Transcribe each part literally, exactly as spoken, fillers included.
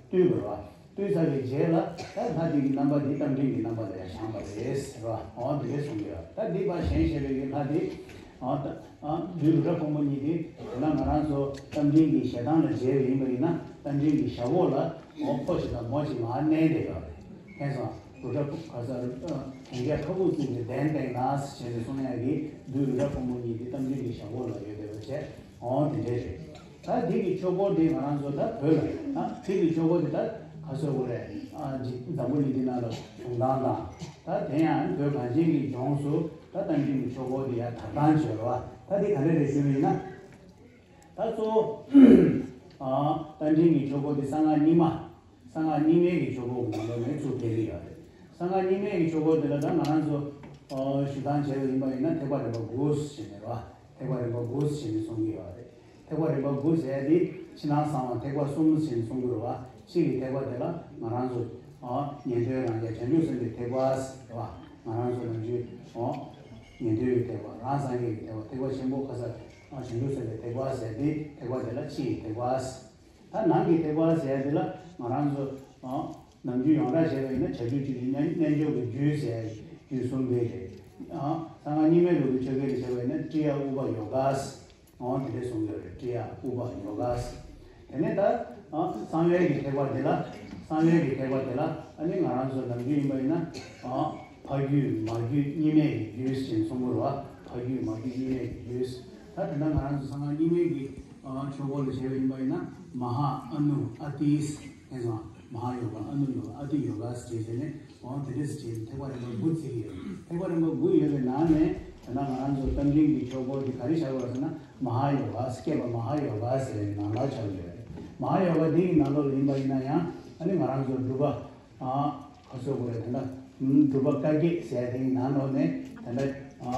བཏུལ་བ་རེད་བ། བཏུལ་ཚར་བའི་རྗེས་ལ་ད་ལྷ་དེ་གི་རྣམ་པ་དེ་རྟ་མགྲིན་གྱི་རྣམ་པ་ལ་ཡང་བཞེངས་པ་རེད་ཟེར་བ། འོ་དེ་འདྲས་གསུངས་ཀྱི་ཡོད། ད་འདི་ཕར་བཞེངས་བཞག་པའི་གི་ལྷ་དེ། འོ་ད་ཨ་བདུད་རུ་དྲ་ཕོ་མོ་གཉིས་དེ་དེ་ན་ང་རང་ཚོ་རྟ་མགྲིན་གྱི་ཞལ་ཐང་ལ་མཇལ་བ་ཡིན་པ་ཡིན་ན། རྟ་མགྲིན་གྱི་ཞབས་འོག་ལ་འོ་ཕོ་གཅིག་དང་མོ་གཅིག་མར་མནན་བསྡད་ཡོད་རེད། མཁྱེན་སོང་། རུ་དྲ་ཕོ་ག་ས་རུ་གན་རྐྱལ་ཁྲ་འབུ་བཙུགས་ཏེ་གདན་བཏིང་ན་ཟེར་ནས་གསུང་ཡག་གི་བདུད་རུ་དྲ་ཕོ་མོ་གཉིས་དེ་རྟ་མགྲིན་གྱི་ཞབས་འོག་ལ་ཡོད་བསྡད་པ་བྱས། འོ་དེ་འདྲས་རེད། ད་དེ་གི་ཆོས་འཁོར་དེ་ང་རང་ཚོ་ད་བོད་ལ་ཡོད་ན། དེ་གི་ཆོས་འཁོར་དེ་ད་ག་ཚོད་དགོས་རེད། ཨ་འཛམ་བུ་གླིང་འདི་ནང་ལ་བྱུང་སྟངས་དང་། ད་དེ་ཡང་བོད་གངས་ཅན་གྱི་ལྗོངས་སུ་ད་རྟ་མགྲིན་གྱི་ཆོས་འཁོར་དེ་ཡང་དར་སྟངས་བྱས་རོ། ད་དེ་ག་འདྲས་རེད་ཞུས་པ་ཡིན་ན། ད་གཙོ་བོ་ཨ་རྟ་མགྲིན་གྱི་ཆོས་འཁོར་དེ་གསང་སྔགས་རྙིང་མ། གསང་སྔགས་རྙིང་མའི་གི་ཆོས་འཁོར་གྱི་ནང་ལོགས་ནས་ཚུར་སྐྱེས་ཀྱི་ཡོད་རེད། གསང་སྔགས་རྙིང་མའི་གི་ཆོས་འཁོར་དེ་ལ་ད་ང་རང་ཚོ་ཨ་ཞུ་སྟངས་བྱས་པ་ཡིན་པ་ཡིན་ན། ཐེག་པ་རིམ་པ་དགུ་ཟེར་ནས་རོ། ཐེག་པ་རིམ་པ་དགུ་ཟེར་ནས་གསུང་གི་ཡོད་རེད། ཐེག་པ་རིམ་པ་དགུ་ཟེར་ཡ་དེ་ཕྱི་ནང་གསང་བ་ཐེག་པ་གསུམ་ཟེར་ནས་གསུང་གི་རེད་བ། ཕྱི་གི་ཐེག་པ་དེ་ལ་ང་རང་ཚོ་ཨ་ཉན་ཐོས་རང་རྒྱལ་བྱང་ཆུབ་སེམས་དཔའི་ཐེག་པ་ཟེར་བ། ང་རང་ཚོ་ནམ་རྒྱུན་ཨ་ཉན་ཐོས་ཀྱི་ཐེག་པ། རང་སངས་རྒྱས་ཀྱི་ཐེག་པ། ཐེག་པ་ཆེན་པོ་ཁ་ས་ཨ་བྱང་ཆུབ་སེམས་དཔའི་ཐེག་པ་ཟེར་ཏེ། ཐེག་པ་དེ་ལ་ཕྱི་ཡི་ཐེག་པ་ཟེར། ད་ནང་གི་ཐེག་པ་ཟེར་ཡ་དེ་ལ་ང་རང་ཚོ་ཨ་ནམ་རྒྱུན་ཡོངས་གྲགས་བྱས་པ་ཡིན་ན། བྱ་རྒྱུད་གཅིག་གི་རྣལ་རྣལ་འབྱོར་གྱི་རྒྱུད་ཟེར་ཡ་རྒྱུད་གསུམ་དེ་རེད། ཨ་གསང་སྔགས་རྙིང་མའི་ལུགས་ཀྱི་ཆོས་སྐད་ལ་བྱས་པ་ཡིན་ན། ཀྲི་ཡ་ཨུ་པ་ཡོ་ག་ཟེར། འོ་དེ་འདྲས་གསུངས་ཡོད་རེད། ཀྲི་ཡ་ཨུ་པ་ཡོ་ག་ཟེར། དེ་ནས་ད་ཨ་གསང་བའི་གི་ཐེག་པ་དེ་ལ། གསང་བའི་གི་ཐེག་པ་དེ་ལ་ཨ་ནི་ང་རང་ཚོ་ནམ་རྒྱུན་ཡིན་པ་ཡིན་ན། ཨ་ཕ་རྒྱུད་མ་རྒྱུད་གཉིས་མེད་ཀྱི་རྒྱུད་ཟེར་གསུང་གི་རེད་བ། ཕ་རྒྱུད་མ་རྒྱུད་གཉིས་མེད་ཀྱི་རྒྱུད། ད་དེ་འདྲ་ང་རང་ཚོ་གསང་སྔགས་རྙིང་མའི་གི་ཨ་ཆོས་འཁོར་ལ་བྱས་པ་ཡིན་པ་ཡིན་ན། མ་ཧཱ། ཨ་ནུ། ཨ་ཏི་ཟེར། མཁྱེན་སོང་། མ་ཧཱ་ཡོ་ག། ཨ་ནུ་ཡོ་ག། ཨ་ཏི་ཡོ་ག་ཟེར་བྱས་ནས། འོ་དེ་འདྲས་བྱས་ཐེག་པ་རིམ་པ་དགུ་བརྩི་གི་ཡོད། ཐེག་པ་རིམ་པ་དགུ་ཡོད་པའི་ནང་ནས་ད་ལྟ་ང་རང་ཚོ་རྟ་མགྲིན་གྱི་ཆོས་འཁོར་དེ་ག་རེ་ཆགས་ཡོད་ཟེར་ན། མ་ཧཱ་ཡོ་ག། སྐྱེས་པ་མ་ཧཱ་ཡོ་ག་ཟེར་བའི་ནང་ལ་ཆགས་ཡོད། མ་ཧཱ་ཡོ་ག་འདི་ཡི་ནང་ལོགས་ལ་ཡིན་པ་ཡིན་ན་ཡང་། ཨ་ནི་ང་རང་ཚོ་སྒྲུབ་པ་ཨ་ག་ཚོད་དགོས་རེད། ད་ལྟ་སྒྲུབ་པ་བཀའ་བརྒྱད་ཟེར་དེའི་ནང་ལོགས་ནས་ད་ལྟ་ཨ་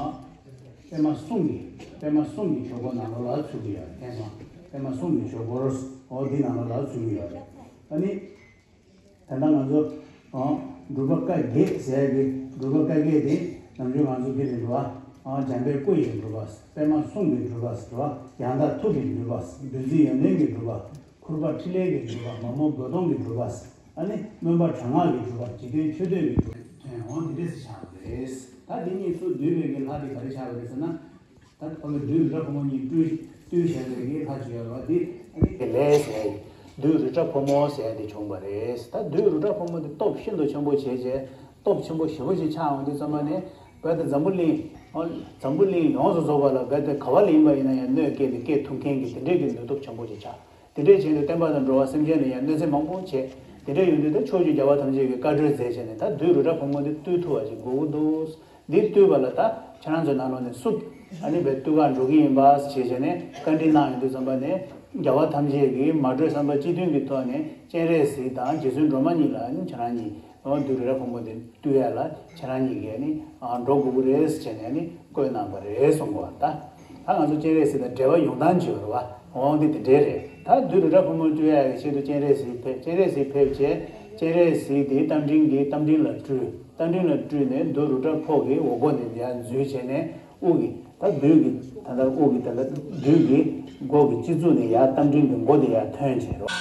པད་མ་གསུམ་གྱི། པད་མ་གསུམ་གྱི་ཆོས་འཁོར་ནང་ལོགས་ལ་ཚུད་ཀྱི་ཡོད། མཁྱེན་སོང་། པད་མ་གསུམ་གྱི་ཆོས་འཁོར་འོ་འདི་ནང་ལོགས་ལ་ཚུད་ཀྱི་ཡོད་རེད། ཨ་ནི། ད་ལྟ་ང་ཚོ་ཨ་སྒྲུབ་པ་བཀའ་བརྒྱད་ཟེར་གི། སྒྲུབ་པ་བཀའ་བརྒྱད་དེ་ནམ་རྒྱུན་ང་ཚོ་འདི་ལ་འགྲོ་བ། ཨ་འཇམ་དཔལ་སྐུ་ཡི་སྒྲུབ་པ། པད་མ་གསུམ་གྱི་སྒྲུབ་པ་ཟེར་བ། ཡང་དག་ཐུགས་ཀྱི་སྒྲུབ་པ། བདུད་རྩི་ཡོན་ཏན་གྱི་སྒྲུབ་པ། ཕུར་པ་ཕྲིན་ལས་ཀྱི་སྒྲུབ་པ། མ་རྨོས་དགོས་དོན་གྱི་སྒྲུབ་པ། ཨ་ནི་སྨོན་པ་དྲག་སྔགས་ཀྱི་སྒྲུབ་པ། འཇིག་རྟེན་མཆོད་བསྟོད་ཀྱི་སྒྲུབ་པ། འོ་འདི་འདྲས་སུ་ཆགས་པ་རེད། ད་འདི་གཉིས་སུ་འདུས་པའི་གི་ལྷ་དེ་ག་རེ་ཆགས་པ་རེད་ཟེར་ན། ད་ཕ་གི་བདུད་རུ་དྲ་ཕོ་མོ་གཉིས་བཏུལ་བཏུལ་བྱས་པའི་གི་ལྷ་ཅིག་ཡོད་རེད་བ། འདི་ཨ་ནི་དེ་ལས་ཟེར། བདུད་རུ་དྲ་ཕོ་མོ་ཟེར་དེ་བྱུང་བ་རེད། ད་བདུད་རུ་དྲ་ཕོ་མོ་འདི་སྟོབས་ཤིན་ཏུ་ཆེན་པོ་བྱས་རྗེས། སྟོབས་ཆེན་པོ་ཞེ་པོ་ཅིག་ཆགས་འོང་དུས་ཙམ་པ་ནས། བོད་དང་འཛམ་བུ་གླིང་། འཛམ་བུ་གླིང་ཡོངས་སུ་རྫོགས་པ་ལ། བོད་དང་ག་བ་ལ་ཡིན་པ་ཡིན་ན་ཡང་གནོད་སྐྱེལ་ཏེ་སྐྱེལ་ཐུབ་མཁན་གྱི་དེ་འདྲས་ཀྱི་ནུས་སྟོབས་ཆེན་པོ་ཅིག་ཆགས། དེ་འདྲས་བྱས་ནས་བསྟན་པ་དང་འགྲོ་བ་སེམས་ཅན་ལ་ཡང་གནོད་འཚེ་མང་པོ་བྱས། དེ་འདྲས་ཡོང་དུས་ད་ཕྱོགས་བཅུའི་རྒྱལ་བ་ཐམས་ཅད་ཀྱིས་བཀའ་གྲོས་མཛད་བྱས་ནས། ད་བདུད་རུ་དྲ་ཕོ་མོ་འདི་བཏུལ་ཐུབ་པ་ཞིག་དགོས་ཀྱི་འདུག། འདི་བཏུལ་བ་ལ་ད་ཁྱེད་རང་ཚོའི་ནང་ལོགས་ནས་སུ་ཨ་ནི་བས་བཏུལ་ག་འགྲོ་གི་ཡིན་པ་ཞེས་བྱས་ནས་བཀའ་འདྲི་གནང་ཡོང་དུས་ཙམ་པ་ནས། རྒྱལ་བ་ཐམས་ཅད་ཀྱིས་མ་གྲོས་བསམ་པ་གཅིག་མཐུན་གྱི་ཐོག་ནས། སྤྱན་རས་གཟིགས་དང་རྗེ་བཙུན་སྒྲོལ་མ་གཉིས་ལ་ཨ་ནི་ཁྱེད་རང་གཉིས། འོ་བདུད་རུ་དྲ་ཕོ་མོ་དེ་བཏུལ་ཡ་ལ་ཁྱེད་རང་གཉིས་ཀྱིས་ནི་ཨ་འགྲོ་དགོས་ཀྱི་རེད་ཟེར་བྱས་ནས་ནི་བསྐོས་གནང་བ་རེད་གསུང་གི་ཡོད་པ། ད་ད་ང་ཚོ་སྤྱན་རས་གཟིགས་དང་འབྲེལ་བ་ཡོང་སྟངས་བྱེད་པ་རེད་བ། འོ་འདི་དེ་འདྲས་རེད། ད་བདུད་རུ་དྲ་ཕོ་མོ་བཏུལ་ཡ་གི་ཆེད་དུ་སྤྱན་རས་གཟིགས་ཕེབས། སྤྱན་རས་གཟིགས་ཕེབས་བྱས། སྤྱན་རས་གཟིགས་དེ་རྟ་མགྲིན་གྱི། རྟ་མགྲིན་ལ་སྤྲུལ། རྟ་མགྲིན་ལ་སྤྲུལ་ནས་བདུད་རུ་དྲ་ཕོ་གི་འོག་སྒོ་ནས་ཡར་འཛུལ་བྱས་ནས། དབུ་གི་ད་བདུད་ཀྱི་ད་ལྟ་དབུ་གི་ད་ལྟ་བདུད་ཀྱི་མགོ་གི་སྤྱི་གཙུག་ནས་ཡར་རྟ་མགྲིན་གྱི་མགོ་དེ་ཡར་ཐོན་བྱས་རོ།